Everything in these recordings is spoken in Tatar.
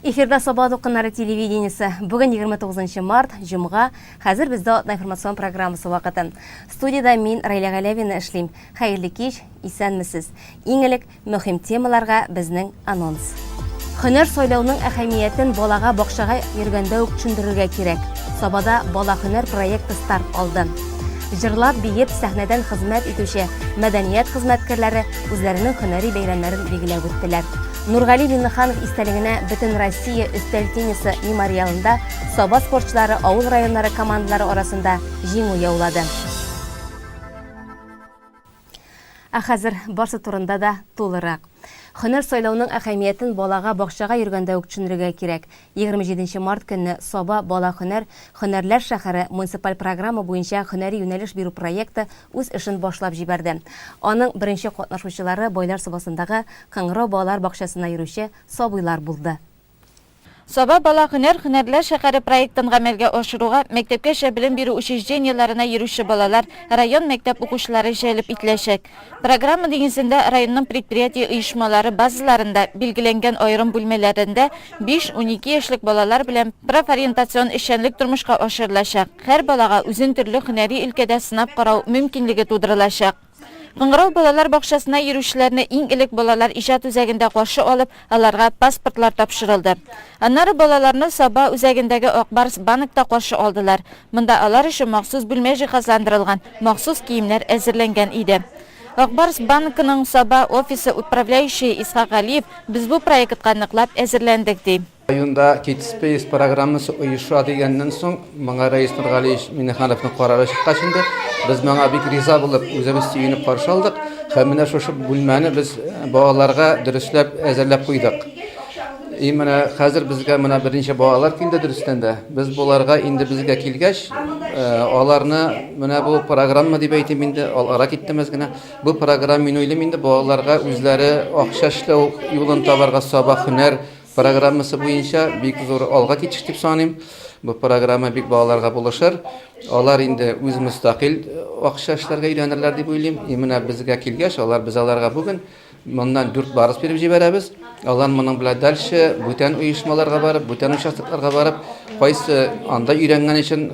Эфирда Саба дулкыннары телевидениесе. Бүген 29 март, җомга. Хәзер бездә атна информацион программасы вакыты. Студиядә мин, Райлә Галәвина эшлим. Хәерле кич, исәнмесез. Иң элек Мөһим темаларга безнең анонс. Һөнәр сайлауның әһәмиятен балага бакчага йөргәндә үк төшендерергә кирәк. Сабада Бала һөнәр проекты старт алды. Җырлап, биеп, сәхнәдән хезмәт итүче мәдәният хезмәткәрләре үзләренең һөнәри бәйрәмнәрен билгеләп үттеләр. Нургали Миңнеханов истәлегенә Бөтенроссия өстәл теннисы мемориалында Саба спортчылары авыл районнары командалары арасында җиңү яулады. Ә хәзер барсы турында да тулырак. Һөнәр сайлауның әһәмиятен балага бакчага йөргәндә үк төшенергә кирәк. 27 нче март көнне Саба бала һөнәр, һөнәрләр шәһәре муниципаль программа буенча һөнәри юнәлеш бирү проекты үз эшен башлап җибәрде. Аның беренче катнашучылары Байлар Сабасындагы Кыңгырау балалар бакчасына йөрүче сабыйлар булды. Саба бала һөнәр һөнәрләр шәһәре проектын гамәлгә ашыруга мәктәпкәчә белем бирү учреждениеләренә йөрүче балалар, район мәктәп укучылары җәлеп ителәчәк. Программа нигезендә районның предприятие-оешмалары базаларында билгеләнгән аерым бүлмәләрендә биш-12 яшьлек балалар белән профориентацион эшчәнлек тормышка ашырылачак, һәр балага үзен төрле һөнәри өлкәдә сынап карау мөмкинлеге тудырылачак. Кыңгырау балалар бакчасына йөрүчеләрне иң элек балалар иҗат үзәгендә каршы алып, аларга паспортлар тапшырылды. Аннары балаларны Саба үзәгендәге Ак Барс банкта каршы алдылар. Монда алар өчен махсус бүлмә җиһазландырылган, махсус киемнәр әзерләнгән иде. Ак Барс банкының Саба офисы управляющие Исхак Галиев, Без бу проектка ныклап әзерләндек, ди. Районда KidSpace программасы оеша дигәннән соң, моңа Рәис Нургалиевич Миннехановның карары чыккач инде, без моңа бик риза булып, үзебез сөенеп каршы алдык. Һәм менә шушы бүлмәне без балаларга дөресләп әзерләп куйдык. И менә хәзер безгә менә берничә балалар килде дөрестән дә. Без боларга инде безгә килгәч, аларны менә бу программа дип әйтим инде, алара киттем әз генә. Бу программа, мин уйлыйм инде, балаларга үзләре акча эшләү юлын табарга, саба һөнәр Программасы буенча бик зур алга китеш дип саныйм. Бу программа бик балаларга булышыр. Алар инде үз мөстәкыйль акча эшләргә өйрәнерләр дип уйлыйм. И менә безгә килгәч, алар без аларга бүген моннан дүрт барыс биреп җибәрәбез. Алар моның белән дальше бүтән оешмаларга барып, бүтән участокларга барып, кайсы анда өйрәнгән өчен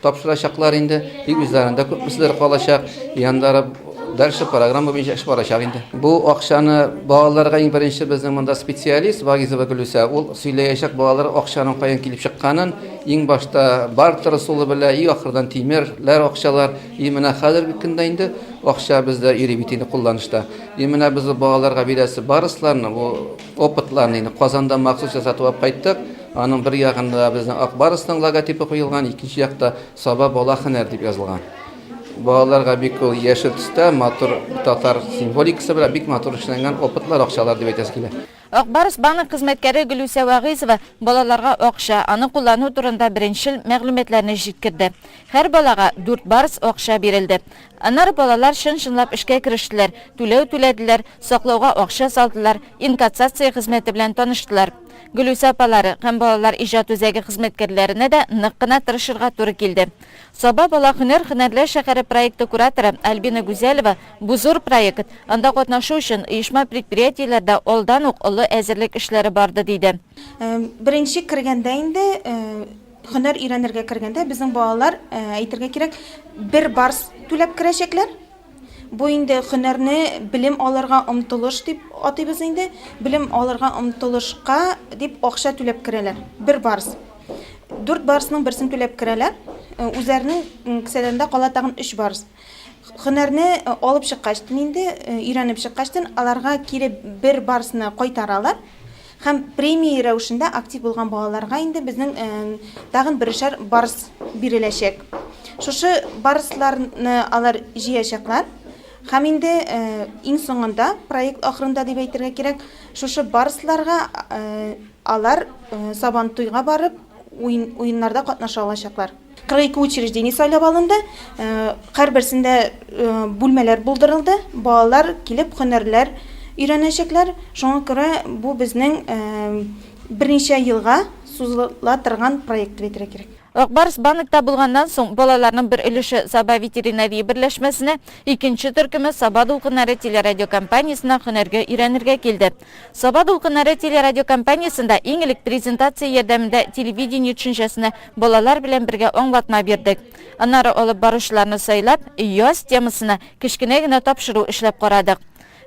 тапшырачаклар инде, и үзләрендә күпмеселәр калачак, и аннары дальше программа буенча эш барачак инде. Бу акчаны балаларга иң беренче безнең монда специалист Вагизова Гөлүсә, ул сөйләячәк балалар акчаның каян килеп чыкканын, иң башта бартер ысулы белә, и ахырдан тимерләр акчалар, и менә хәзерге көндә инде акча бездә йөри бит инде кулланышта. И менә без балаларга бирәсе барысларны, бу опытларны инде Казанда махсус ясатып алып кайттык. Аның бер ягында безнең Ак Барсның логотипы куелган, икенче якта Саба бала һөнәр дип язылган. Балаларга бик ул яшел төстә, матур татар символикасы белән бик матур эшләнгән опытлар акчалар дип әйтәсе килә. Ак Барс банк хезмәткәре Гөлүсә Вәгыйзова балаларга акча, аны куллану турында беренчел мәгълүматларны җиткерде. Һәр балага дүрт барс акча бирелде. Аннары балалар чын-чынлап эшкә керештеләр, түләү түләделәр, саклауга акча салдылар, инкассация хезмәте белән таныштылар. Гөлүсә апалары һәм балалар иҗат үзәге хезмәткәрләренә дә нык кына тырышырга туры килде. Саба бала һөнәр һөнәрләр шәһәре проекты кураторы Альбина Гүзәлова, Бу зур проект, анда катнашу өчен оешма-предприятиеләрдә алдан ук олы әзерлек эшләре барды, диде. Беренче кергәндә инде, һөнәр өйрәнергә кергәндә безнең балалар, әйтергә кирәк, бер барс түләп керәчәкләр. Бу инде һөнәрне белем алырга омтылыш дип атыйбыз инде. Белем алырга омтылышка дип акча түләп керәләр. Бер барс. Дүрт барсның берсен түләп керәләр. Үзләренең кесәләрендә кала тагын өч барс. Һөнәрне алып чыккачтын инде, өйрәнеп чыккачтын, аларга кире бер барсны кайтаралар. Һәм премия рәвешендә актив булган балаларга инде безнең тагын берешәр барс биреләчәк. Шушы барсларны алар җыячаклар. Һәм инде иң соңында, проект ахырында дип әйтергә кирәк, шушы барсларга алар Сабантуйга барып, уеннарда катнаша алачаклар. 42 учреждение сайлап алынды. Һәрберсендә бүлмәләр булдырылды. Балалар килеп һөнәрләр өйрәнәчәкләр. Шуңа күрә бу безнең берничә елга сузыла торган проект дип әйтергә кирәк. Ак Барс банкта булганнан соң, балаларның бер өлеше Саба ветеринария берләшмәсенә, икенче төркеме Саба дулкыннары телерадиокомпаниясенә һөнәргә өйрәнергә килде. Саба дулкыннары телерадиокомпаниясендә иң элек презентация ярдәмендә телевидение төшенчәсенә балалар белән бергә аңлатма бирдек. Аннары алып баручыларны сайлап, яз темасына кечкенә генә тапшыру эшләп карадык.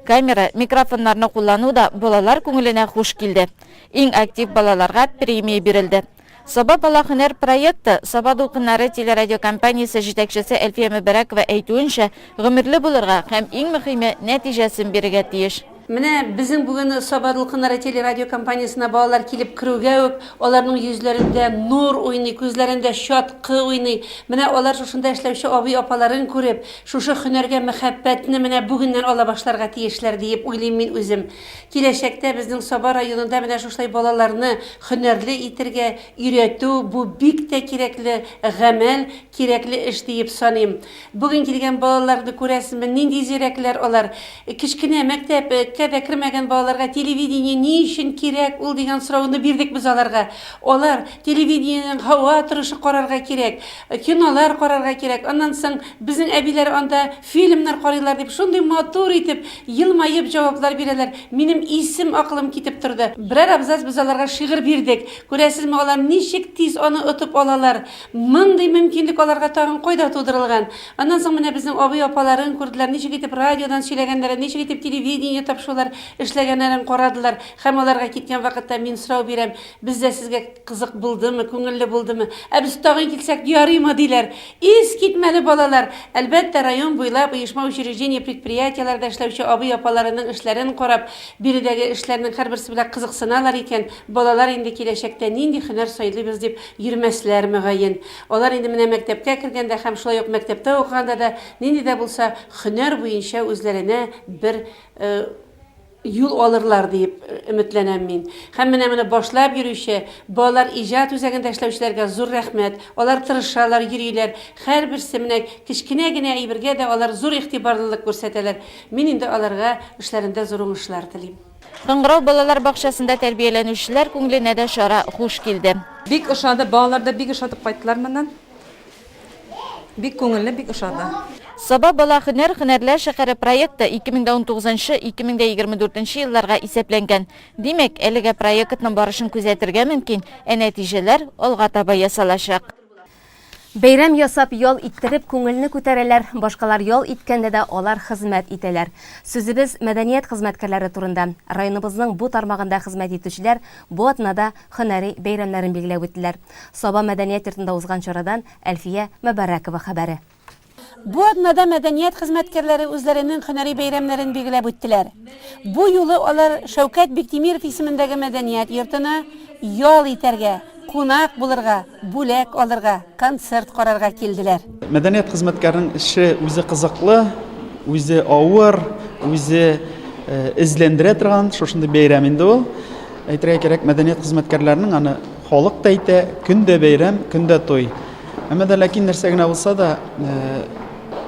Камера, микрофоннарны куллану да балалар күңеленә хуш килде. Иң актив балаларга премия бирелде. Саба бала һөнәр проекты Саба дулкыннары телерадиокомпаниясе җитәкчесе Әлфия Мөбәрәкова әйтүенчә, гомерле булырга һәм иң мөхиме, нәтиҗәсен бирергә тиеш. Менә безнең бүген Саба дулкыннары телерадиокомпаниясенә балалар килеп керүгә үк, аларның йөзләрендә нур уйный, күзләрендә чаткы уйный. Менә алар шушында эшләүче абый-апаларын күреп, шушы һөнәргә мәхәббәтне менә бүгеннән ала башларга тиешләр, диеп уйлыйм мин үзем. Киләчәктә безнең Саба районында менә шушылай балаларны һөнәрле итергә өйрәтү, бу бик тә кирәкле гамәл, кирәкле эш диеп саныйм. Бүген килгән балаларны күрәсезме, нинди зирәкләр алар. Кечкенә, мәктәпкә дә кермәгән балаларга телевидение ни өчен кирәк ул дигән сорауны бирдек без аларга. Алар, телевидениенең һава торышы карарга кирәк, кинолар карарга кирәк, аннан соң безнең әбиләр анда фильмнар карыйлар дип шундый матур итеп, елмаеп җаваплар бирәләр. Минем исем-акылым китеп торды. Берәр абзац без аларга шигырь бирдек. Күрәсезме, алар ничек тиз аны отып алалар. Мондый мөмкинлек аларга тагын кайда тудырылган? Аннан соң менә безнең абый-апаларын күрделәр, ничек итеп радиодан сөйләгәннәрен, ничек итеп телевидение тапшырулар эшләгәннәрен карадылар. Һәм аларга киткән вакытта мин сорау бирәм, бездә сезгә кызык булдымы, күңелле булдымы? Ә без тагын килсәк, ярыймы? диләр. Искитмәле балалар! Әлбәттә, район буйлап оешма-учреждение, предприятиеләрдә эшләүче абый-апаларының эшләрен карап, биредәге эшләрнең һәрберсе белән кызыксыналар икән, балалар инде киләчәктә нинди һөнәр сайлыйбыз дип йөрмәсләр, мөгаен. Алар инде менә мәктәпкә кергәндә һәм шулай ук мәктәптә укыганда да нинди дә булса һөнәр буенча үзләренә бер юл алырлар диеп өметләнәм мин. Һәм менә моны башлап йөрүче, балалар иҗат үзәгендә эшләүчеләргә зур рәхмәт. Алар тырышалар, йөриләр. Һәрберсе менә кечкенә генә әйбергә дә алар зур игътибарлылык күрсәтәләр. Мин инде аларга эшләрендә зур уңышлар телим. Кыңгырау балалар бакчасында тәрбияләнүчеләр күңеленә дә чара хуш килде. Бик ошады, балалар да бик ошатып кайттылар моннан. Бик күңелле, бик ошады. Саба бала һөнәр һөнәрләр шәһәре проекты 2019 нчы, 2024 нче елларга исәпләнгән. Димәк, әлегә проектның барышын күзәтергә мөмкин, ә нәтиҗәләр алга таба ясалачак. Бәйрәм ясап, ял иттереп, күңелне күтәрәләр, башкалар ял иткәндә дә алар хезмәт итәләр. Сүзебез мәдәният хезмәткәрләре турында. Районыбызның бу тармагында хезмәт итүчеләр бу атнада һөнәри бәйрәмнәрен билгеләп үттеләр. Саба мәдәният йортында узган чарадан Әлфия Мөбарәкова хәбәре. Бу атнада мәдәният хезмәткәрләре үзләренең һөнәри бәйрәмнәрен билгеләп үттеләр. Бу юлы алар Шәүкәт Биктимиров исемендәге мәдәният йортына ял итәргә, кунак булырга, бүләк алырга, концерт карарга килделәр. Мәдәният хезмәткәренең эше үзе кызыклы, үзе авыр, үзе эзләндерә торган шушындый бәйрәм инде ул. Әйтергә кирәк, мәдәният хезмәткәрләренең аны халык та әйтә, көн дә бәйрәм, көн дә туй. Әмма дә ләкин нәрсә генә булса да,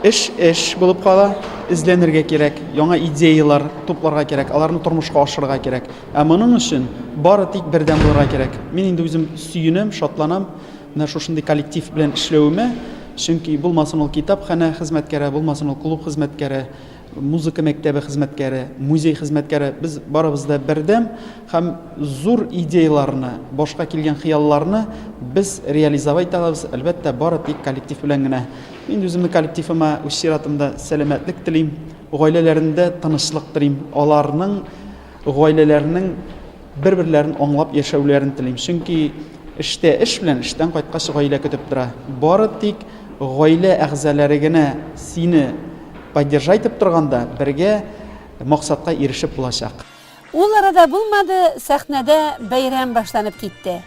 эш эш булып кала, эзләнергә кирәк, яңа идеялар тупларга кирәк, аларны тормышка ашырырга кирәк. Ә моның өчен бары тик бердәм булырга кирәк. Мин инде үзем сөенәм, шатланам менә шушындый коллектив белән эшләвемә, чөнки булмасын ул китапханә хезмәткәре, булмасын ул клуб хезмәткәре, музыка мәктәбе хезмәткәре, музей хезмәткәре, без барыбыз да бердәм һәм зур идеяларны, башка килгән хыялларны без реализовать итә алабыз, әлбәттә, бары тик коллектив белән генә. Мин үземнең коллективыма үз чиратымда сәламәтлек телим, гаиләләрендә тынычлык телим, аларның гаиләләренең бер-берләрен аңлап яшәүләрен телим. Чөнки эштә эш белән, эштән кайткач гаилә көтеп тора. Бары тик гаилә әгъзалары генә сине поддержать итеп торганда бергә максатка ирешеп булачак. Ул арада булмады, сәхнәдә бәйрәм башланып китте.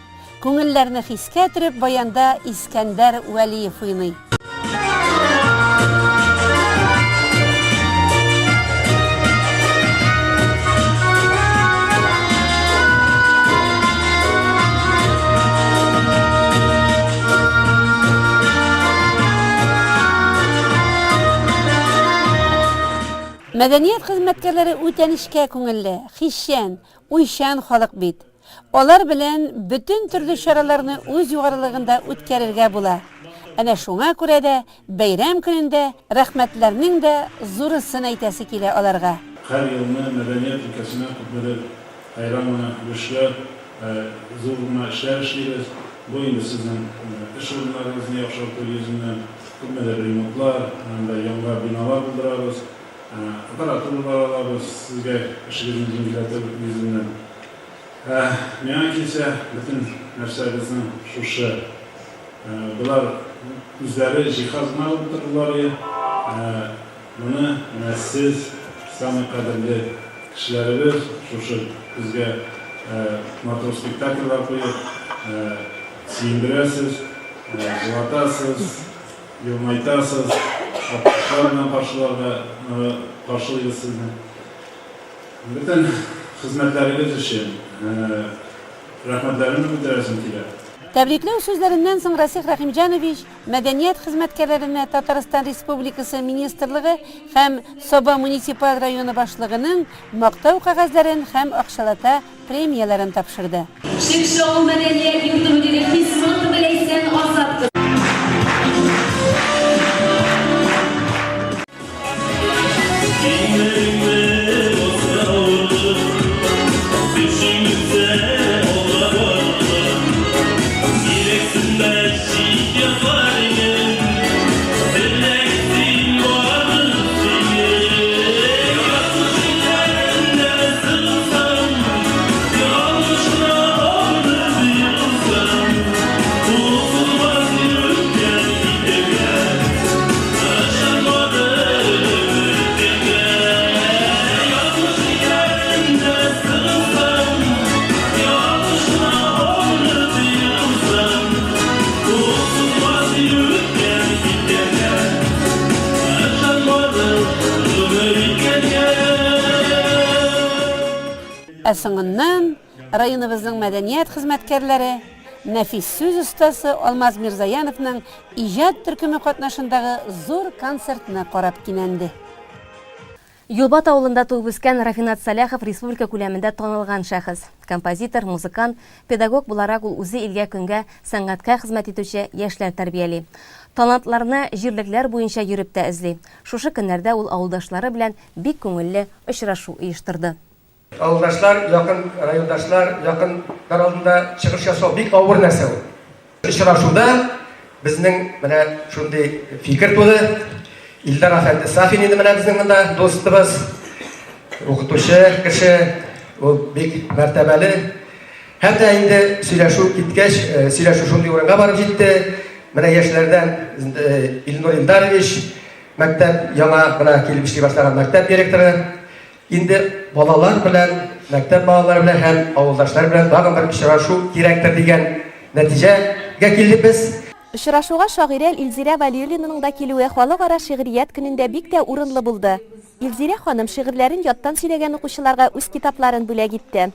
Күңелләрне хискә төреп баянда Искәндәр Вәлиев уйный. Мәдәният хезмәткәрләре үтә нечкә күңелле, хисчән, уйчан халык бит. Алар белән бөтен төрле чараларны үз югарылыгында үткәрергә була. Әнә шуңа күрә дә бәйрәм көнендә рәхмәтләрнең дә зурысын әйтәсе килә аларга. Һәр елны мәдәният өлкәсенә күпмедер хәйран гына өлешләр, зур гына эшләр эшлибез. Бу инде сезнең эш урыннарыгызны яхшырту йөзеннән, күпмедер ремонтлар, анда яңа биналар булдырабыз, аппаратуралар алабыз сезгә эшегезне җиңеләйтү йөзеннән. Ә миңа килсә, бөтен нәрсәбезнең шушы. Болар үзләре җиһаз гына алып тордылар и. Ә моны менә сез, самый кадерле кешеләребез, шушы безгә матур спектакльләр куеп, сөендерәсез, җылатасыз, елмайтасыз, алкышлар белән каршыларга каршылыйбыз сезне. Бөтен хезмәтләрегез өчен рәхмәтләремне белдерәсем килә. Тәбрикләү сүзләреннән соң Расих Рәхимҗанович мәдәният хезмәткәрләренә Татарстан Республикасы Министрлыгы һәм Саба муниципаль районы башлыгының Мактау кәгазьләрен һәм акчалата премияләрен тапшырды. Шекше авыл мәдәният йорты мөдире Хисматова Ләйсән Азат кызы. Ә соңыннан районыбызның мәдәният хезмәткәрләре нәфис сүз остасы Алмаз Мирзаяновның иҗат төркеме катнашындагы зур концертны карап кинәнде. Юлбат авылында туып үскән Рафинат Сәләхов республика күләмендә танылган шәхес. Композитор, музыкант, педагог буларак ул үзе илгә-көнгә сәнгатькә хезмәт итүче яшьләр тәрбияли. Талантларны җирлекләр буенча йөреп тә эзли. Шушы көннәрдә ул авылдашлары белән бик күңелле очрашу оештырды. Авылдашлар, якын райондашлар, якыннар алдында чыгыш ясау бик авыр нәрсә ул. Очрашуда безнең менә шундый фикер туды. Илдар әфәнде Сафин инде менә безнең монда дустыбыз, укытучы кеше, ул бик мәртәбәле. Һәм дә инде сөйләшү киткәч, э, сөйләшү шундый урынга барып җитте. Менә яшьләрдән э, Илнур Илдарович, мәктәп яңа гына килеп эшли башлаган мәктәп директоры, Инде балалар белән, мәктәп балалары белән һәм авылдашлар белән тагын бер очрашу кирәктер дигән нәтиҗәгә килдек без. Очрашуга шагыйрә Илзирә Вәлиуллинаның да килүе Халыкара шигърият көнендә бик тә урынлы булды. Илзирә ханым шигырьләрен яттан сөйләгән укучыларга үз китапларын бүләк итте.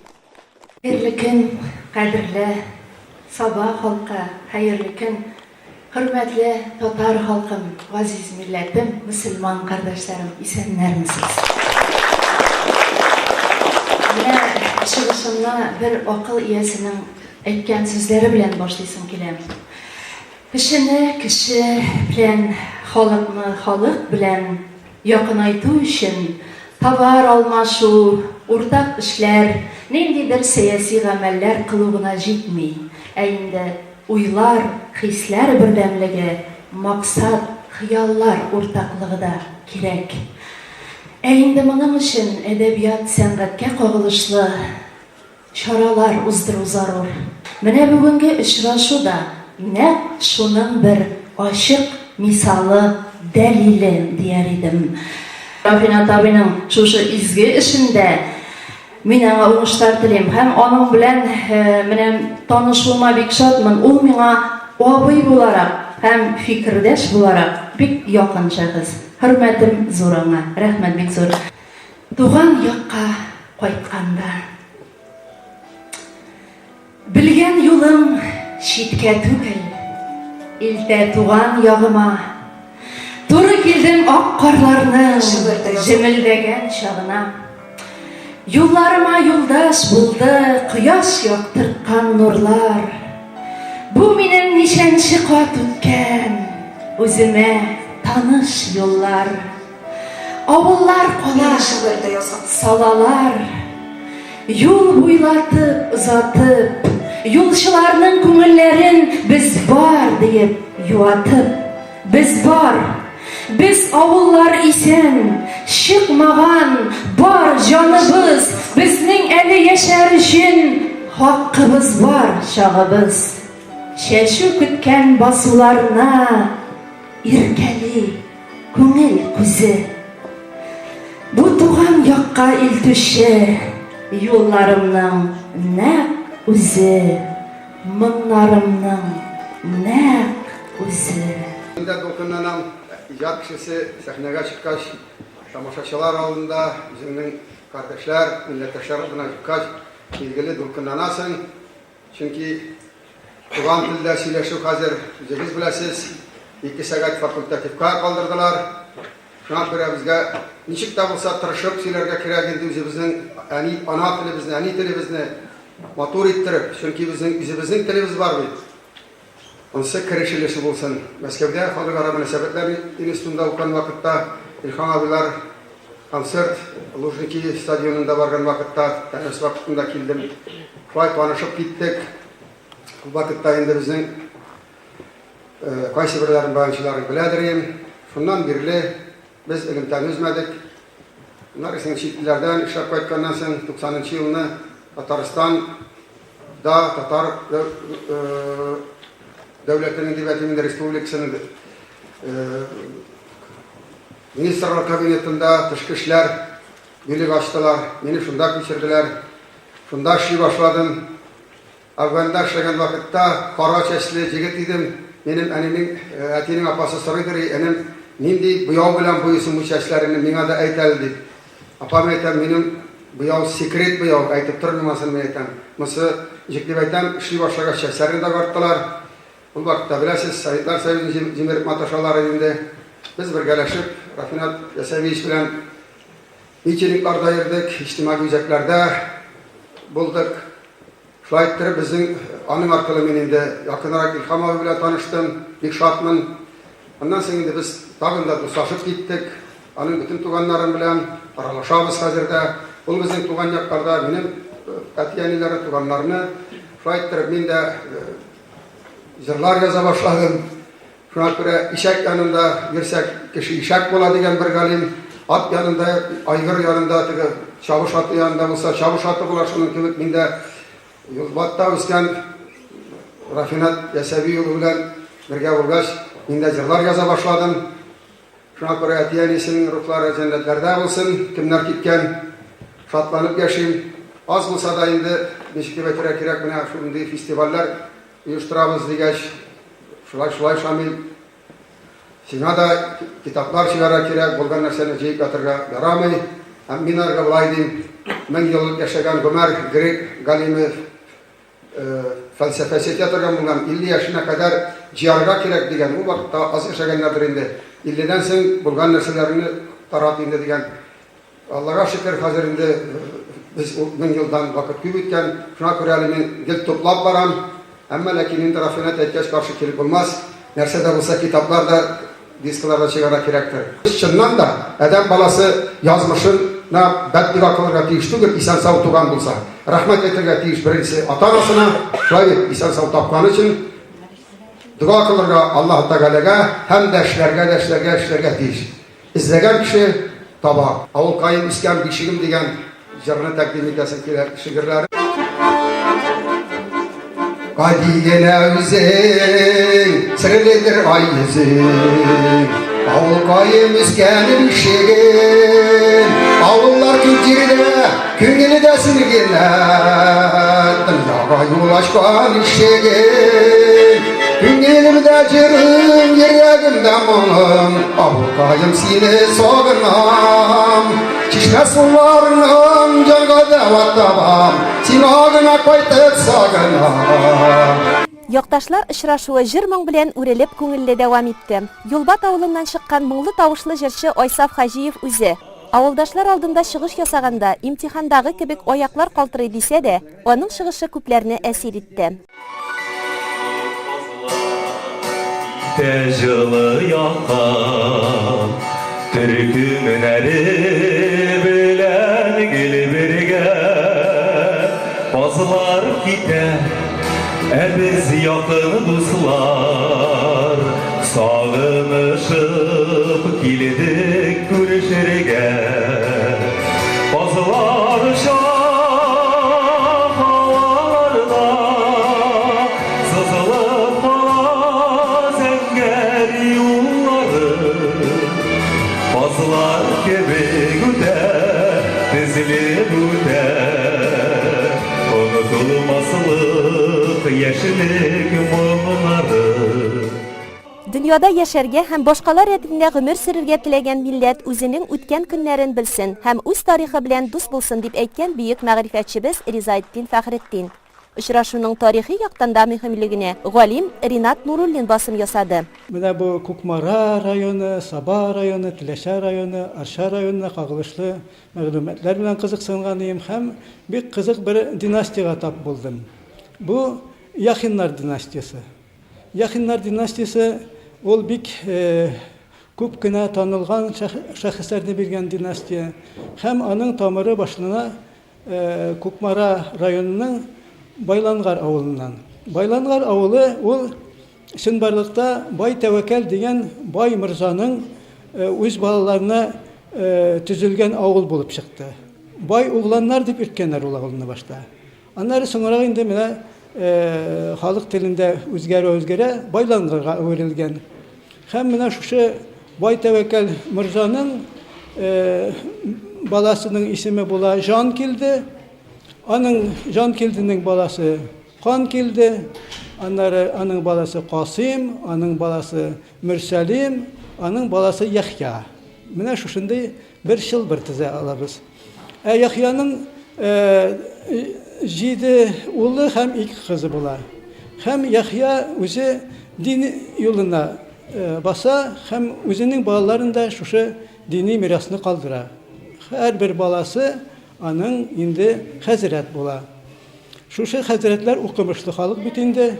Хәерле көн, кадерле Саба халкы, хәерле көн, хөрмәтле татар халкым, газиз милләтем, мөселман кардәшләрем, исәннәрмесез? Менә чыгышымны бер акыл иясенең әйткән сүзләре белән башлыйсым килә. Кешене кеше белән, халыкны халык белән Якынайту өчен товар алмашу, уртак эшләр, ниндидер сәяси гамәлләр кылу гына җитми, ә инде уйлар, хисләр бердәмлеге, максат, хыяллар уртаклыгы да кирәк. Ә инде моның өчен әдәбият, сәнгатькә кагылышлы Чаралар уздыру зарур. Менә бүгенге очрашу да нәкъ шуның бер ачык мисалы, дәлиле дияр идем. Рафинат абыйның шушы изге эшендә мин аңа уңышлар телим һәм аның белән менә танышуыма бик шатмын. Ул миңа абый буларак һәм фикердәш буларак бик якын шәхес. Хөрмәтем зур аңа. Рәхмәт бик зур. Туган якка кайтканда. Белгән юлым читкә түгел, илтә туган ягыма. Туры килдем ак карларның җемелдәгән чагына. Юлларыма юлдаш булды кояш яктырткан нурлар. Бу минем ничәнче кат үткән үземә таныш юллар. Авыллар кала, салалар, юл буйлатып, озатып, юлчыларның күңелләрен без бар диеп юатып, без бар, без авыллар исән, чыкмаган, бар җаныбыз, безнең әле яшәр өчен хаккыбыз бар чагыбыз. Чәчү көткән басуларны иркәли. Күңел күзе. Бу туган якка илтүче юлларымның нәкъ үзе, моңнарымның нәкъ үзе. Мин дә дулкынланам, иҗат кешесе сәхнәгә чыккач, тамашачылар алдында, үзеңнең кардәшләр, милләттәшләр алдына чыккач, билгеле, дулкынланасың. Чөнки туган телдә сөйләшү хәзер, үзегез беләсез, ике сәгать факультативка калдырдылар. Шуңа күрә безгә ничек тә булса тырышып сөйләргә кирәк инде үзебезнең әни, ана телебезне, әни телебезне матур иттереп, чөнки безнең үзебезнең телебез бар бит. Ансы кереш өлеше булсын. Мәскәүдә халыкара мөнәсәбәтләр институтында укыган вакытта Илһам абыйлар концерт Лужники стадионында барган вакытта, тәнәфес вакытында килдем. Шулай танышып киттек. Ул вакытта инде безнең кайсы берләрен баянчыларын беләдер идем. Шуннан бирле без элемтәне өзмәдек. Аннары соң чит илләрдән эшләп кайтканнан соң 90 нчы елны Татарстан да татар дәүләтенең дип әйтим инде республикасының министрлар кабинетында тышкы эшләр бүлеге ачтылар. Мине шунда күчерделәр. Шунда эшли башладым. Әфганда эшләгән вакытта кара чәчле җегет идем. Минем әнинең, әтинең апасы сорыйдыр, энем, нинди буяу белән буйыйсың бу чәчләреңне, миңа да әйт әле, дип. Апам әйтәм, минем буяу секрет буяу, әйтеп тормыйм анысын, мин әйтәм. Монысы, ничек дип әйтәм, эшли башлагач чәчләрне дә агарттылар. Ул вакытта, беләсез, Советлар Союзын җимереп маташалар иде инде. Без бергәләшеп, Рафинат Ясәвиевич белән митингларда йөрдек, иҗтимагый үзәкләрдә булдык. Шулай иттереп, безнең аның аркылы мин инде якынрак Илһам абый белән таныштым, бик шатмын. Аннан соң инде без тагын да дуслашып киттек. Аның бөтен туганнарым белән аралашабыз хәзер дә. Ул безнең туган якларда, минем әти-әниләре, туганнарны. Шулай иттереп, мин дә җырлар яза башладым. Шуңа күрә ишәк янында йөрсәк, кеше ишәк була дигән бер галим. Ат янында, айгыр янында, теге чабыш аты янында булса, чабыш аты була. Шуның кебек мин дә Юлбатта үскән Рафинат Ясәви улы белән бергә булгач, мин дә җырлар яза башладым. Шуңа күрә әти-әнисенең рухлары җәннәтләрдә булсын, кемнәр киткән, шатланып яшим. Аз булса да инде, ничек дип әйтергә кирәк, менә шундый фестивальләр Оештырабыз дигәч, шулай, шулай, Шамил, сиңа да китаплар чыгарырга кирәк, булган нәрсәне җыеп ятырга ярамый. Һәм мин аларга болай дим, 1000 еллык яшәгән Гомәр грек галиме фәлсәфәче әйтә торган булган, 50 яшенә кадәр җыярга кирәк дигән. Ул вакытта аз яшәгәннәрдер инде. 50-дән соң булган нәрсәләреңне тарат инде дигән. Аллага шөкер, хәзер инде без ул 1000 елдан вакыт күп үткән. Шуңа күрә әле мин гел туплап барам. Әмма ләкин инде Рафинат әйткәч, каршы килеп булмас. Нәрсә дә булса китаплар да, дисклар да чыгарга кирәктер. Чыннан да, адәм баласы язмышына бәддога кылырга тиеш түгел, исән-сау туган булса. Рәхмәт әйтергә тиеш беренче ата-анасына, шулай бит, исән-сау тапканы өчен. Дога кылырга Аллаһы Тәгаләгә һәм дә эшләргә дә эшләргә, эшләргә тиеш. Эзләгән кеше таба. Авылкаем үскән бишегем дигән җырны тәкъдим итәсем килә, шигырьләре. Гади генә үзең, серледер ай йөзең. Авылкаем үскән бишегем. Авыллар күп җирдә, күңеле дә син генә. Дөньяга юл ачкан ишегем. Күңелемдә җырым, йөрәгемдә моңым, Авылкаем сине сагынам. Чишмә суларыннан җанга дәва табам, Сиңа гына кайтып сагынам. Якташлар очрашуы җыр-моң белән үрелеп күңелле дәвам итте. Юлбат авылыннан чыккан моңлы тавышлы җырчы Айсаф Хаҗиев үзе. Авылдашлар алдында чыгыш ясаганда, имтихандагы кебек аяклар калтырый дисә дә, аның чыгышы күпләрне әсир итте. Китә җылы якка, төркемнәре белән гел бергә. Казлар китә, ә без якын дуслар, Сагынышып килдек күрешергә. Казлар оча һаваларда, Сызылып кала зәңгәр юллары. Казлар кебек үтә, тезелеп үтә, Онытылмаслык яшьлек моңнары. Дөньяда яшәргә һәм башкалар рәтендә гомер сөрергә теләгән милләт үзенең үткән көннәрен белсен һәм үз тарихы белән дус булсын, дип әйткән бөек мәгърифәтчебез Ризаэтдин Фәхретдин. Очрашуның тарихи яктан да мөһимлегенә галим Ринат Нуруллин басым ясады. Менә бу Кукмара районы, Саба районы, Теләчә районы, Арча районына кагылышлы мәгълүматлар белән кызыксынган идем һәм бик кызык бер династиягә тап булдым. Бу, Яхиннар династиясе. Яхиннар династиясе ул бик күп кенә танылган шәхесләрне биргән династия һәм аның тамыры башлана Кукмара районының Байлангар авылыннан. Байлангар авылы ул чынбарлыкта Бай Тәвәкәл дигән бай морзаның үз балаларына төзелгән авыл булып чыкты. Бай угланнар дип йөрткәннәр ул авылны башта. Аннары соңрак инде менә халык телендә үзгәрә-үзгәрә байлангарга әверелгән. Һәм менә шушы бай тәвәккәл морзаның баласының исеме була Җан килде. Аның Җан килденең баласы Кан килде. Аннары аның баласы Касыйм, аның баласы Мөрсәлим, аның баласы Яхъя. Менә шушындый бер чылбыр тезә алабыз. Ә Яхъяның җиде улы һәм ике кызы була. Һәм Яхъя үзе дин юлына баса һәм үзенең балаларын да шушы дини мирасны калдыра. Һәрбер баласы аның инде хәзрәт була. Шушы хәзрәтләр укымышлы халык бит инде.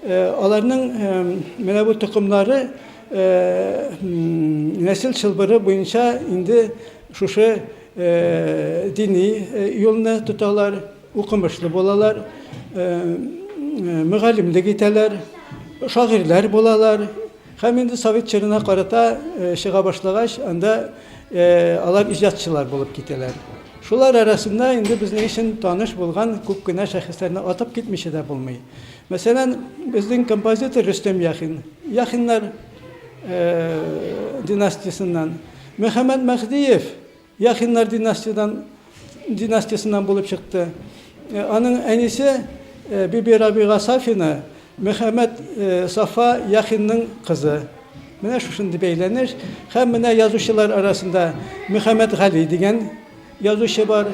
Аларның менә бу токымнары нәсел чылбыры буенча инде шушы дини юлны тоталар, укымышлы булалар, мөгаллимлек итәләр, шагыйрьләр булалар. Һәм инде совет чорына карата чыга башлагач, анда алар иҗатчылар булып китәләр. Шулар арасында инде безнең өчен таныш булган күп кенә шәхесләрне атап китмичә дә булмый. Мәсәлән, безнең композитор Рөстәм Яхин, Яхиннар династиясеннән, Мөхәммәд Мәһдиев Яхиннар династиядан династиясеннән булып чыкты. Аның әнисе Биби Рабига Сафина Мөхәммәд Сафа Яхинның кызы. Менә шушындый бәйләнеш. Һәм менә язучылар арасында Мөхәммәд Гали дигән язучы бар.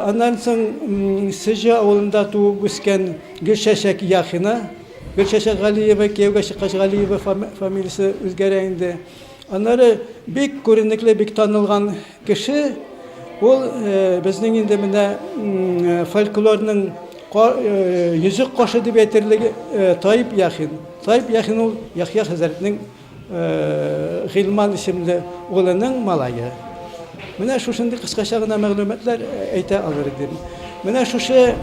Аннан соң Сеҗе авылында туып үскән Гөлчәчәк Яхина, Гөлчәчәк Галиева, кияүгә чыккач Галиева фамилиясе үзгәрә инде. Аннары бик күренекле, бик танылган кеше, ул безнең инде менә фольклорның йөзек кашы дип әйтерлек Таип Яхин. Таип Яхин ул Яхъя хәзрәтнең Гыйльман исемле улының малае. Менә шушындый кыскача гына мәгълүматлар әйтә алыр идем. Менә шушы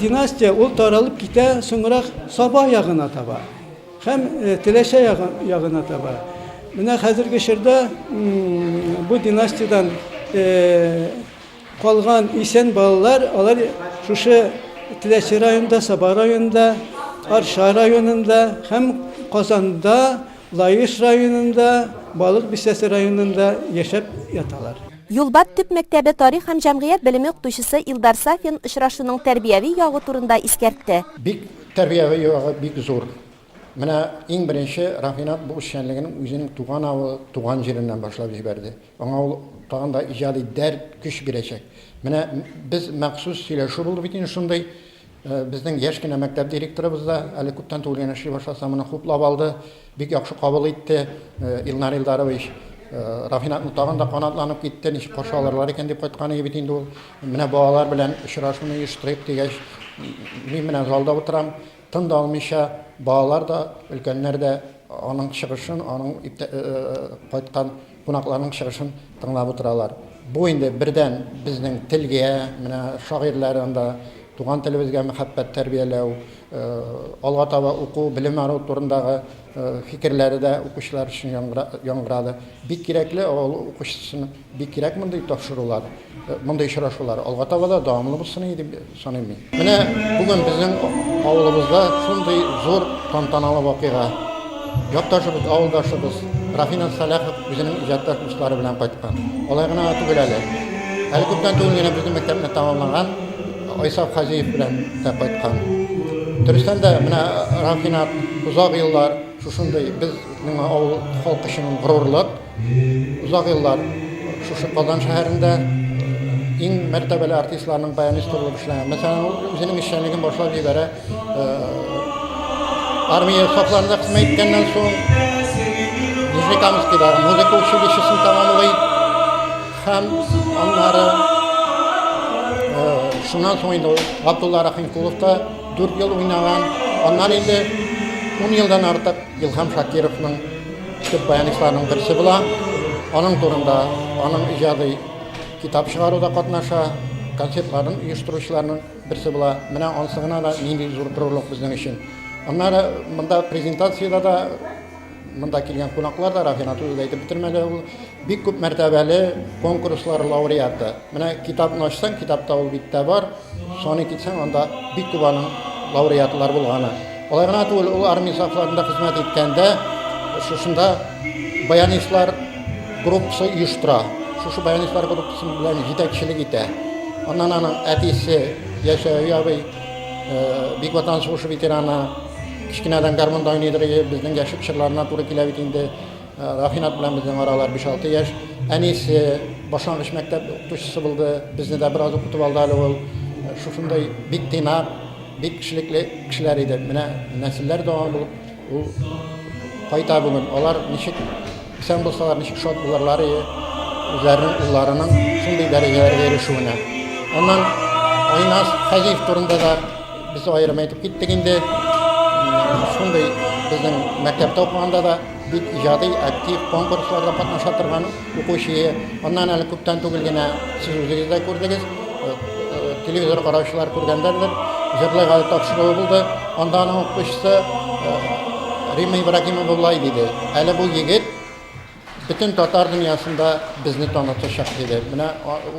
династия ул таралып китә соңрак Саба ягына таба. Һәм Теләчә ягына таба. Менә хәзерге чорда бу династиядән калган исән балалар, алар шушы Теләче районында, Саба районында, Арча районында һәм Казанда, Лаеш районында, Балык Бистәсе районында яшәп яталар. Юлбат төп мәктәбе тарих һәм җәмгыять белеме укытучысы Илдар Сафин очрашуның тәрбияви ягы турында искәртте. Бик Тәрбияви ягы бик зур. Менә иң беренче Рафинат бу эшчәнлеген үзенең туган авылы, туган җиреннән башлап җибәрде. Аңа ул тагын да иҗади дәрт, көч бирәчәк. Менә без махсус сөйләшү булды бит инде шундый. Безнең яшь кенә мәктәп директорыбыз да әле күптән түгел генә эшли башласа, моны хуплап алды, бик яхшы кабул итте Илнар Илдарович. Рафинатны тагын да канатланып китте, ничек каршы алырлар икән дип кайткан иде бит инде ул. Менә балалар белән очрашуны оештырыйк дигәч, мин менә залда утырам, тын да алмыйча, балалар да, өлкәннәр дә аның чыгышын, аның кайткан кунакларның чыгышын тыңлап утыралар. Бу инде бердән безнең телгә, менә шагыйрьләр анда туган телебезгә мәхәббәт тәрбияләү, алга таба уку, белем алу турындагы фикерләре дә укучылар өчен яңгырады. Бик кирәкле, авыл укучысы өчен бик кирәк мондый тапшырулар, мондый очрашулар. Алга таба да дәвамлы булсын иде дип саныйм мин. Менә бүген безнең авылыбызда шундый зур тантаналы вакыйга. Якташыбыз, авылдашыбыз Рафинат Сәлахов үзенең иҗатташ дуслары белән кайткан. Алай гына да түгел әле. Әле күптән түгел генә безнең мәктәпне тәмамлаган Айсаф Хаҗиев белән дә кайткан. Дөрестән дә, менә Рафинат озак еллар шушындый безнең авыл халкы өчен горурлык. Озак еллар шушы Казан шәһәрендә иң мәртәбәле артистларның баянисты булып эшләгән. Мәсәлән, ул үзенең эшчәнлеген башлап җибәрә. Армия сафларында хезмәт иткәннән соң Нижнекамскидагы музыка училищесын тәмамлый һәм аннары шуннан соң инде ул Габдулла Рахимкуловта 4 ел уйнаган. Аннан инде 10 елдан артык Илһам Шакировның төп баянистларының берсе була. Аның турында, аның иҗади китап чыгаруда катнаша, концертларын оештыручыларның берсе була. Менә ансы гына да нинди зур горурлык безнең өчен. Аннары монда презентациядә дә монда килгән кунаклар да, Рафинат үзе дә әйтеп бетермәде, ул бик күп мәртәбәле конкурслар лауреаты. Менә китапны ачсаң, китапта ул биттә бар. Саный китсәң, анда бик күп аның лауреатлар булганы. Алай гына түгел, ул армия сафларында хезмәт иткәндә, шушында баянистлар группасы оештыра. Шушы баянистлар группасы белән җитәкчелек итә. Аннан аның әтисе Яшәви абый, Бөек Ватан сугышы ветераны, кечкенәдән гармунда уйныйдыр иде, безнең яшьлек чорларына туры килә бит инде. Рафинат белән безнең аралар 5-6 яшь. Әнисе башлангыч мәктәп укытучысы булды. Безне дә бераз укытып алды әле ул. Шушындый бик тыйнак, бик кешелекле кешеләр иде. Менә нәселләр дәвам булып, ул кайта бүген. Алар ничек исән булсалар, ничек шат булырлар иде үзләренең улларының шундый дәрәҗәләргә ирешүенә. Аннан Айназ Хәҗиев турында да без аерым әйтеп киттек инде. Шундый безнең мәктәптә укыганда да Бик иҗади, актив, конкурсларда катнаша торган укучы. Аннан әле күптән түгел генә сез үзегез дә күрдегез, телевизор караучылар күргәндәрдер, Җырлый гали тапшыруы булды. Анда аның укытучысы Римма Ибрагимова болай диде, Әле бу егет бөтен татар дөньясында безне танытачак, диде. Менә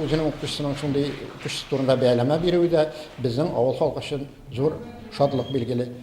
үзенең укытучысының шундый укытучысы турында бәяләмә бирүе дә безнең авыл халкы өчен Зур шатлык билгеле.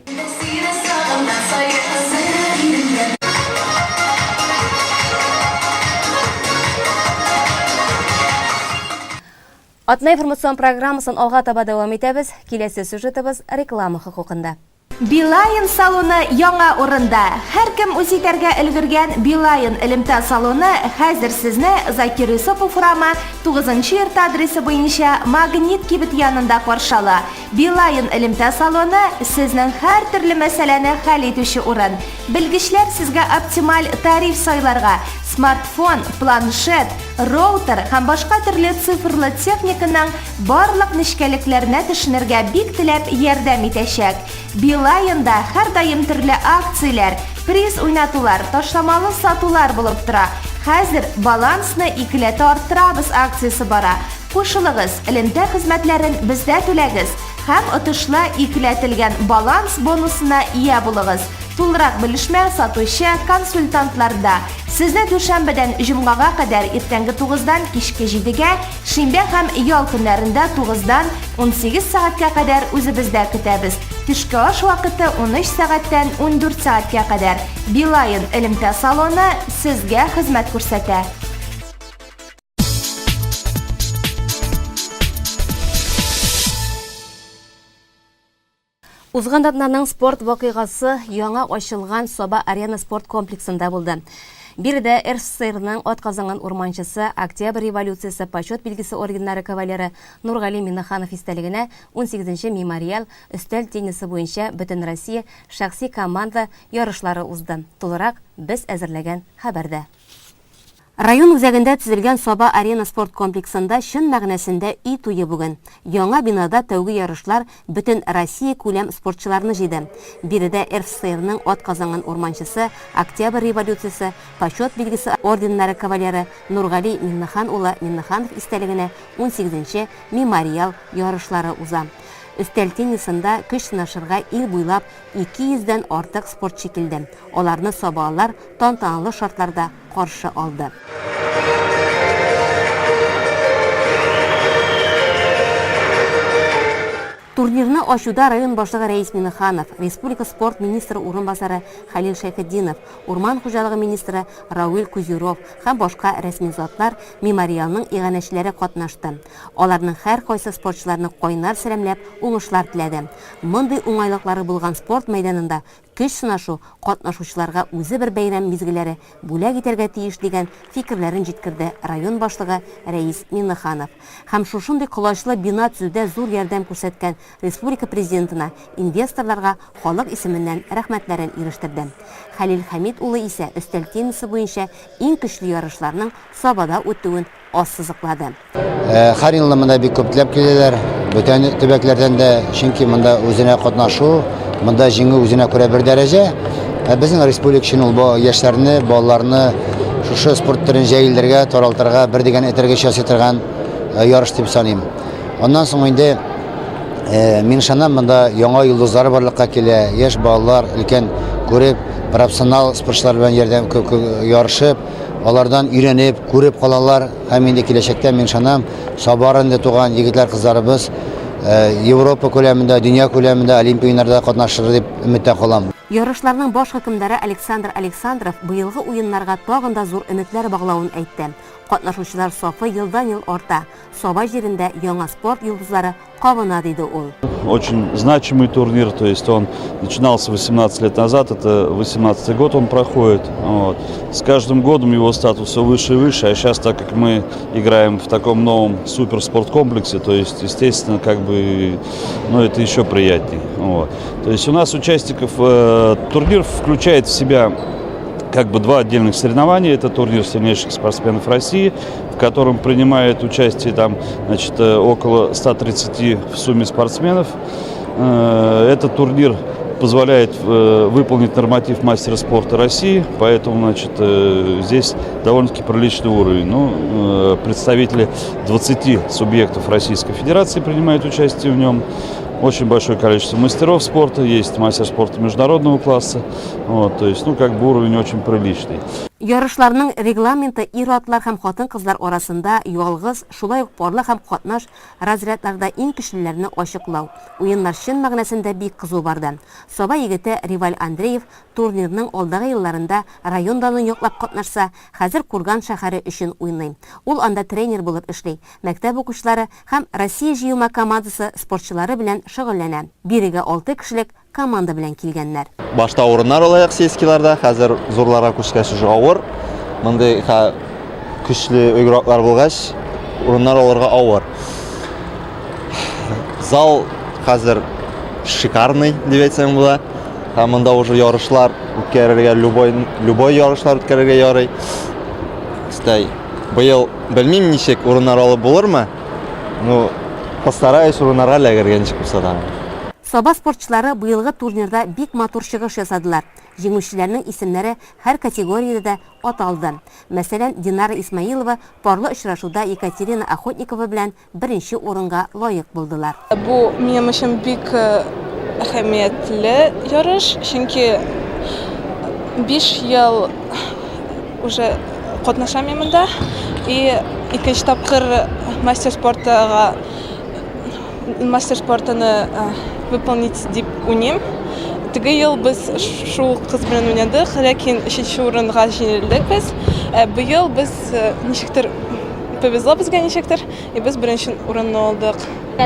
Атна информацион программасын алга таба дәвам итәбез. Киләсе сюжетыбыз реклама хокукында. Билайн салоны яңа урында. Һәркем үз итәргә өлгергән Билайн элемтә салоны хәзер сезне Закир Юсупов урамы, 9 нчы йорт адресы буенча Магнит кибете янында каршы ала. Билайн элемтә салоны, сезнең һәртөрле мәсьәләне хәл итүче урын. Белгечләр сезгә оптималь тариф сайларга, смартфон, планшет, роутер һәм башка төрле цифрлы техниканың барлык нечкәлекләренә төшенергә бик теләп ярдәм итәчәк. Билайнда һәрдаим төрле акцияләр, приз уйнатулар, ташламалы сатулар булып тора. Хәзер балансны икеләтә арттырабыз акциясе бара. Кушылыгыз, элемтә хезмәтләрен бездә түләгез һәм отышлы икеләтелгән баланс бонусына ия булыгыз. Тулырак белешмә сатучы консультантларда. Сезне дүшәмбедән җомгага кадәр иртәнге тугыздан кичке җидегә, шимбә һәм ял көннәрендә тугыздан 18 сәгатькә кадәр үзебездә көтәбез. Төшке аш вакыты 13 сәгатьтән 14 сәгатькә кадәр. Билайн элемтә салоны сезгә хезмәт күрсәтә. Узган атнаның спорт вакыйгасы яңа ачылган Саба Арена спорт комплексында булды. Биредә РСФСРның атказанган урманчысы, Октябрь революциясе почет билгесе орденнары кавалеры Нургали Миннеханов истәлегенә 18 нче мемориал өстәл теннисы буенча Бөтенроссия шәхси команда ярышлары узды. Тулырак без әзерләгән хәбәрдә. Район үзәгендә төзелгән Саба Арена спорт комплексында чын мәгънәсендә өй туе бүген. Яңа бинада тәүге ярышлар бөтен Россия күләм спортчыларны җыйды. Биредә РФСРның атказанган урманчысы, Октябрь революциясе, Почет билгесе орденнары кавалеры Нургали Миңнехан улы Миңнеханов истәлегенә унсигезенче мемориал ярышлары уза. Өстәл теннисында көч сынашырга ил буйлап 200 дән артык спортчы килде. Аларны сабалылар тантаналы шартларда каршы алды. Турнирны ачуда район башлыгы Рәис Миннеханов, республика спорт министры урынбасары Хәлил Шәйхетдинов, урман хуҗалыгы министры Рауил Кузюров һәм башка рәсми затлар, мемориалның иганәчеләре катнашты. Аларның һәркайсы спортчыларны кайнар сәламләп, уңышлар теләде. Мондый уңайлыклары булган спорт мәйданында Көч сынашу катнашучыларга үзе бер бәйрәм мизгелләре бүләк итәргә тиеш, дигән фикерләрен җиткерде район башлыгы Рәис Миңнеханов. Һәм шушындый колачлы бина төзүдә зур ярдәм күрсәткән республика Президентына, инвесторларга халык исеменнән рәхмәтләрен ирештерде. Хәлил Хәмит улы исә өстәл теннисы буенча иң көчле ярышларның Сабада үтүен ассызыклады. Һәр елны монда бик күп теләп киләләр, бүтән төбәкләрдән дә, чөнки монда үзенә катнашу, монда җиңү үзенә күрә бер дәрәҗә. Ә безнең республика өчен ул яшьләрне, балаларны шушы спорт төрен җәелдергә, таралтырга бер дигән этәргеч ясый торган ярыш дип саныйм. Аннан соң инде мин ышанам, монда яңа йолдызлар барлыкка килә, яшь балалар өлкән күреп, профессионал спортчылар белән ярдәм ярышып, Алардан өйрәнеп, күреп калалар һәм инде киләчәктә, мин ышанам, Саба районында туган егетләр-кызларыбыз Европа күләмендә, дөнья күләмендә Олимпия уеннарында катнашыр дип өметтә калам. Ярышларның баш хөкемдары Александр Александров быелгы уеннарга тагын да зур өметләр баглавын әйтте. Катнашучылар сафы елдан-ел арта, Саба җирендә яңа спорт йолдызлары кабына, диде ул. Очень значимый турнир, то есть он начинался 18 лет назад, это 18 год он проходит. Вот. С каждым годом его статус все выше и выше, а сейчас, так как мы играем в таком новом суперспорткомплексе, то есть, естественно, как бы, ну, это еще приятнее. Вот. То есть у нас участников, э, турнир включает в себя как бы два отдельных соревнования. Это турнир сильнейших спортсменов России, в котором принимает участие там, значит, э, около 130 в сумме спортсменов. Э, этот турнир позволяет э, выполнить норматив мастера спорта России, поэтому значит, здесь довольно-таки приличный уровень. Ну, представители 20 субъектов Российской Федерации принимают участие в нем. Очень большое количество мастеров спорта, есть мастер спорта международного класса. Вот, то есть, ну, как бы уровень очень приличный. Ярышларның регламенты ир-атлар һәм хатын-кызлар арасында ялгыз, шулай ук парлы һәм катнаш разрядларда иң көчлеләрне ачыклау. Уеннар чын мәгънәсендә бик кызу барды. Саба егете Риваль Андреев турнирның алдагы елларында район данын яклап катнашса, хәзер Курган шәһәре өчен уйный. Ул анда тренер булып эшли. Мәктәп укучылары һәм Россия җыелма командасы спортчылары белән шөгыльләнә. Бирегә алты кешелек команда белән килгәннәр. Башта урыннар алаяк сельскийларда, хәзер зурларга күчкәч уже авыр. Мондый көчле игроклар булгач, урыннар алырга авыр. Зал хәзер шикарный дип әйтсәң була. Һәм монда уже ярышлар үткәрергә, любой, любой ярышлар үткәрергә ярый. Кстати, быел белмим ничек урыннар алып булырмы? Ну, постараюсь урыннарга эләгергә ничек булса да. Саба спортчылары быелгы турнирда бик матур чыгыш ясадылар. Җиңүчеләрнең исемнәре һәр категориядә дә аталды. Мәсәлән, Динара Исмаилова парлы очрашуда Екатерина Охотникова белән беренче урынга лаек булдылар. Бу минем өчен бик әһәмиятле ярыш, чөнки 5 ел уже катнашам мин монда и икенче тапкыр мастер спортага мастер спортаны выполнить дип уйныйм. Теге ел без шул кыз белән уйнадык, ләкин өченче урынга җиңелдек без. Ә быел без ничектер повезло безгә ничектер, и без беренче урынны алдык.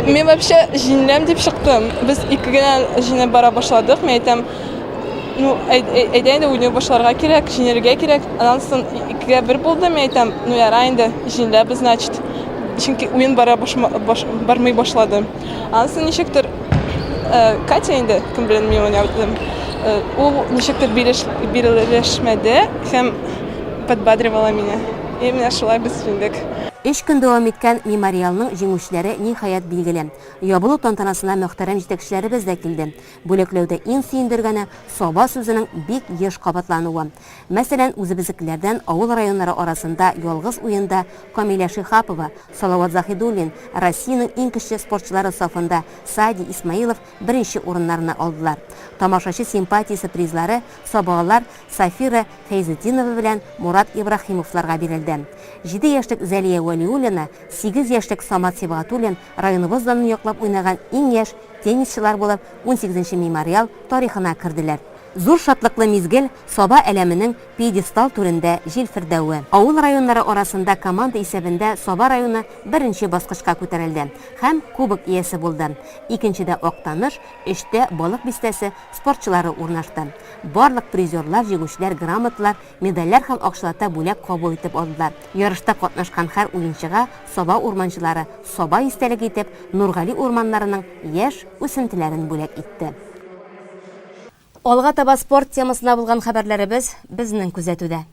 Мин вообще җиңеләм дип чыктым. Без ике генә җиңеп бара башладык. Мин әйтәм, ну, әйдә инде уйный башларга кирәк, җиңәргә кирәк. Аннан соң икегә бер булды, мин әйтәм, ну ярай инде, җиңеләбез, значит. Чөнки уен бара бармый башлады. Аннан соң ничектер э, Катя инде, кем белән мин уйнадым, э, ул ничектер бирелешмәде һәм подбадривала меня. И менә шулай без җиңдек. Өч көн дәвам иткән мемориалның җиңүчеләре ниһаять билгеле. Ябылу тантанасына мөхтәрәм җитәкчеләребез дә килде. Бүләкләүдә иң сөендергәне, Саба сүзенең бик еш кабатлануы. Мәсәлән, үзебезнекеләрдән авыл районнары арасында ялгыз уенда Камилә Шиһапова, Салават Заһидуллин, Россиянең иң көчле спортчылары сафында Сади Исмаилов беренче урыннарны алдылар. Тамашачы симпатиясе призлары сабалылар Сафира Фәйзетдинова белән Мурат Ибраһимовларга бирелде. Җиде яшьлек Зәлия Вәлиуллина, сигез яшьлек Самат Сибгатуллин районыбыз данын яклап уйнаган иң яшь теннисчылар булып унсигезенче мемориал тарихына керделәр. Зур шатлыклы мизгел, Саба әләменең пьедестал түрендә җилфердәве. Авыл районнары арасында команда исәбендә Саба районы беренче баскычка күтәрелде һәм кубок иясе булды. Икенчедә Актаныш, өчтә Балык Бистәсе спортчылары урнашты. Барлык призерлар, җиңүчеләр грамоталар, медальләр һәм акчалата бүләк кабул итеп алдылар. Ярышта катнашкан һәр уенчыга Саба урманчылары Саба истәлеге итеп Нургали урманнарының яшь үсентеләрен бүләк итте. Алга таба спорт темасына булган хәбәрләребез безнең күзәтүдә.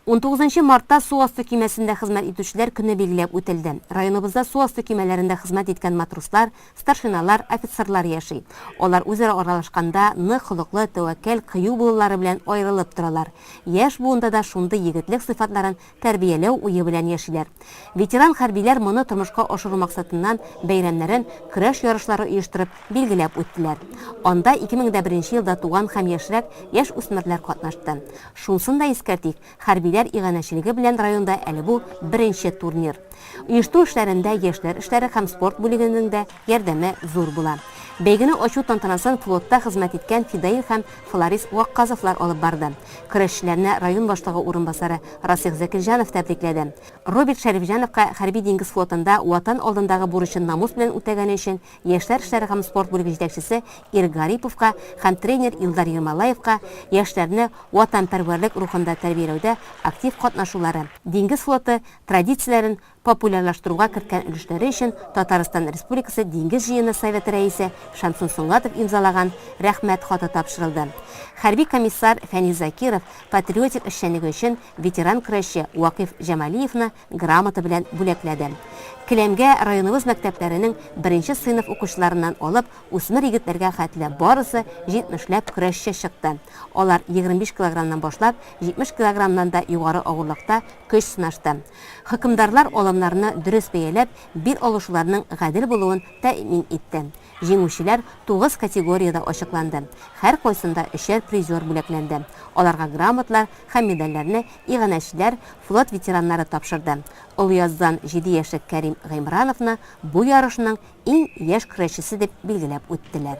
Унтугызынчы мартта су асты көймәсендә хезмәт итүчеләр көне билгеләп үтелде. Районыбызда су асты көймәләрендә хезмәт иткән матрослар, старшиналар, офицерлар яши. Алар үзара аралашканда нык холыклы, тәвәккәл, кыю булулары белән аерылып торалар. Яшь буында да шундый егетлек сыйфатларын тәрбияләү уе белән яшиләр. Ветеран хәрбиләр моны тормышка ашыру максатыннан бәйрәмнәрен көрәш ярышлары оештырып билгеләп үттеләр. Анда 2001 нче елда туган һәм яшьрәк яшь үсмерләр катнашты. Шунсын да искәртик, хәрбиләр иганәчелеге белән районда әле бу беренче турнир. Оештыру эшләрендә яшьләр эшләре һәм спорт бүлегенең дә ярдәме зур була. Бәйгене ачу тантанасын флотта хезмәт иткән Фидаил һәм Фларис Вакказовлар алып барды. Көрәшчеләрне район башлыгы урынбасары Расих Зәкирҗанов тәбрикләде. Роберт Шәрифҗановка Хәрби-диңгез флотында Ватан алдындагы бурычын намус белән үтәгәне өчен Яшьләр эшләре һәм спорт бүлеге җитәкчесе Ирек Гариповка һәм тренер Илдар Ермолаевка яшьләрне ватанпәрвәрлек рухында тәрбияләүдә актив катнашулары, диңгез флоты традицияләрен популярлаштыруга керткән өлешләре өчен Татарстан Республикасы Диңгез җыены Советы рәисе Шәмсун Сөнгатов имзалаган Рәхмәт хаты тапшырылды. Хәрби комиссар Фәнис Закиров патриотик эшчәнлеге өчен ветеран көрәшче Вакыйф Җамалиевны грамота белән бүләкләде. Келәмгә районыбыз мәктәпләренең беренче сыйныф укучыларыннан алып үсмер егетләргә хәтле барысы җитмешләп көрәшче чыкты. Алар 25 килограммнан башлап 70 килограммнан да югары авырлыкта көч сынашты. Хөкемдарлар алымнарны дөрес бәяләп, бил алышуларның гадел булуын тәэмин итте. Җиңүчеләр тугыз категориядә ачыкланды. Һәркайсында өчәр призер бүләкләнде. Аларга грамоталар һәм медальләрне иганәчеләр, флот ветераннары тапшырды. Олыяздан җиде яшьлек Кәрим Гыймрановны бу ярышның иң яшь көрәшчесе дип билгеләп үттеләр.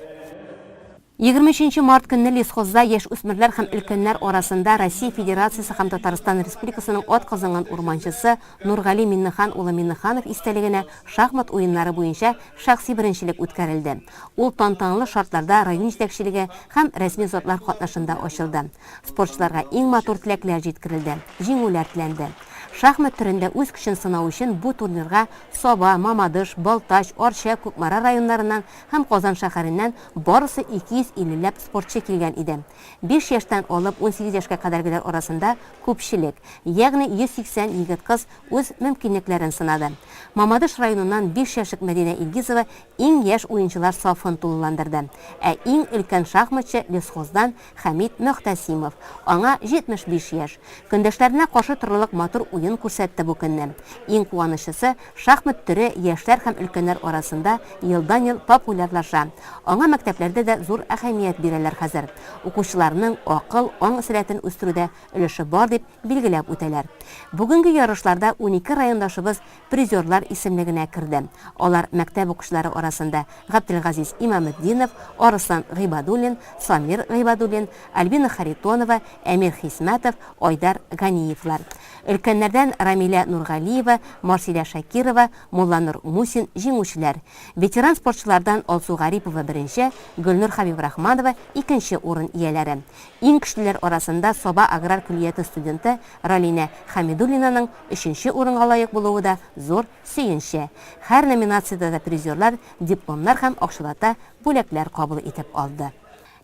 23 нче март көнне Лесхозда яшүсмерләр һәм өлкәннәр арасында Россия Федерациясе һәм Татарстан Республикасының атказанган урманчысы Нургали Миннехан улы Миннеханов истәлегенә шахмат уеннары буенча шәхси беренчелек үткәрелде. Ул тантаналы шартларда район җитәкчелеге һәм рәсми затлар катнашында ачылды. Спортчыларга иң матур теләкләр җиткерелде, җиңүләр теләнде. Шахмат төрендә үз көчен сынау өчен бу турнирга Саба, Мамадыш, Балтач, Арча, Кукмара районнарыннан һәм Казан шәһәреннән барысы 250 ләп спортчы килгән иде. Биш яшьтән алып 18 яшькә кадәргеләр арасында күпчелек, ягъни 180 егет-кыз үз мөмкинлекләрен сынады. Мамадыш районыннан биш яшьлек Мәдинә Илгизова иң яшь уенчылар сафын тулыландырды. Ә иң өлкән шахматчы Лесхоздан Хәмит Мөгътәсимов. Аңа 75 яшь. Көндәшләренә каршы торырлык матур уен күрсәтте бу көнне. Иң куанычысы, шахмат төре яшьләр һәм өлкәннәр арасында елдан-ел популярлаша. Аңа мәктәпләрдә дә зур әһәмият бирәләр хәзер. Укучыларның акыл, аң сәләтен үстерүдә өлеше бар дип билгеләп үтәләр. Бүгенге ярышларда 12 райондашыбыз призерлар исемлегенә керде. Алар мәктәп укучылары арасында Габделгазиз Имаметдинов, Арыслан Гыйбадуллин, Самир Гыйбадуллин, Альбина Харитонова, Әмир Хисмәтов, Айдар Ганиевлар. Өлкәннәрдән Рамилә Нургалиева, Марсилә Шакирова, Мулланур Мусин җиңүчеләр. Ветеран спортчылардан Алсу Гарипова беренче, Гөлнур Хәбибрахманова икенче урын ияләре. Иң көчлеләр арасында Саба аграр көллияте студенты Ралинә Хәмидуллинаның өченче урынга лаек булуы да зур сөенче. Һәр номинациядә дә призерлар дипломнар һәм акчалата бүләкләр кабул итеп алды.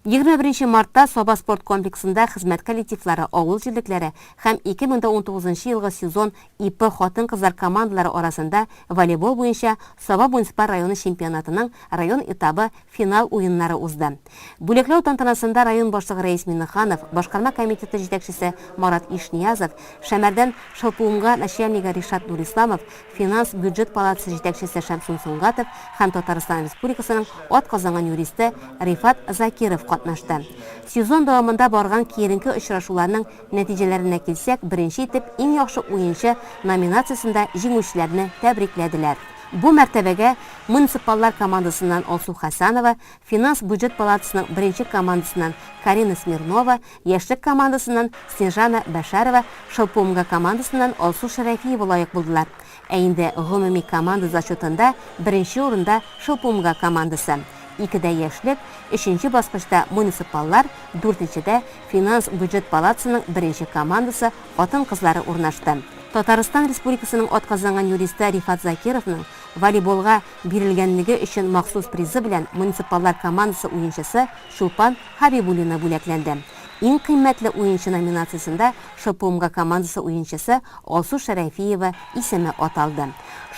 21 мартта Саба спорт комплексында хезмәт коллективлары, авыл җирлекләре һәм 2019 елгы сезон ИП хатын-кызлар командалары арасында волейбол буенча Саба муниципаль районы чемпионатының район этабы финал уеннары узды. Бүләкләү тантанасында район башлыгы Рәис Миңнеханов, башкарма комитеты җитәкчесе Марат Ишниязов, Шәмәрдән ШЛПУМГА начальнигы Ришат Нурисламов, Финанс-бюджет палатасы җитәкчесе Шәмсун Сөнгатов һәм Татарстан Республикасының атказанган юристы Рифат Закиров катнашты. Сезон дәвамында барган киеренке очрашуларның нәтиҗәләренә килсәк, беренче итеп Иң яхшы уенчы номинациясендә җиңүчеләрне тәбрикләделәр. Бу мәртәбәгә муниципаллар командасыннан Алсу Хәсәнова, Финанс-бюджет палатасының беренче командасыннан Карина Смирнова, Яшьлек командасыннан Снежана Бәшәрова, Шелпумга командасыннан Алсу Шәрәфиева лаек булдылар. Ә инде гомуми команда зачетында беренче урында Шелпумга командасы. Икедә Яшьлек, өченче баскычта муниципаллар, дүртенчедә Финанс-бюджет палатасының беренче командасы хатын-кызлары урнашты. Татарстан Республикасының атказанган юристы Рифат Закировның волейболга бирелгәнлеге өчен махсус призы белән муниципаллар командасы уенчысы Чулпан Хәбибуллина бүләкләнде. Иң кыйммәтле уенчы номинациясендә ШПУМГА командасы уенчысы Алсу Шәрәфиева исеме аталды.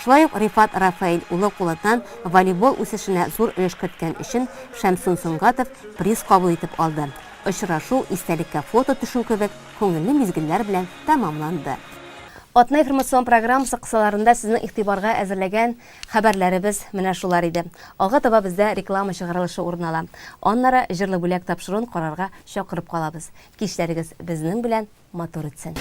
Шулай ук Рифат Рафаэль улы кулыннан волейбол үсешенә зур өлеш керткән өчен Шәмсун Сөнгатов приз кабул итеп алды. Очрашу истәлеккә фото төшү кебек күңелле мизгелләр белән тәмамланды. Атна информацион программасы кысаларында сезнең игътибарга әзерләгән Хәбәрләребез менә шулар иде. Алга таба бездә реклама чыгарылышы урын ала. Аннары Җырлы бүләк тапшыруын карарга чакырып калабыз. Кичләрегез безнең белән матур үтсен.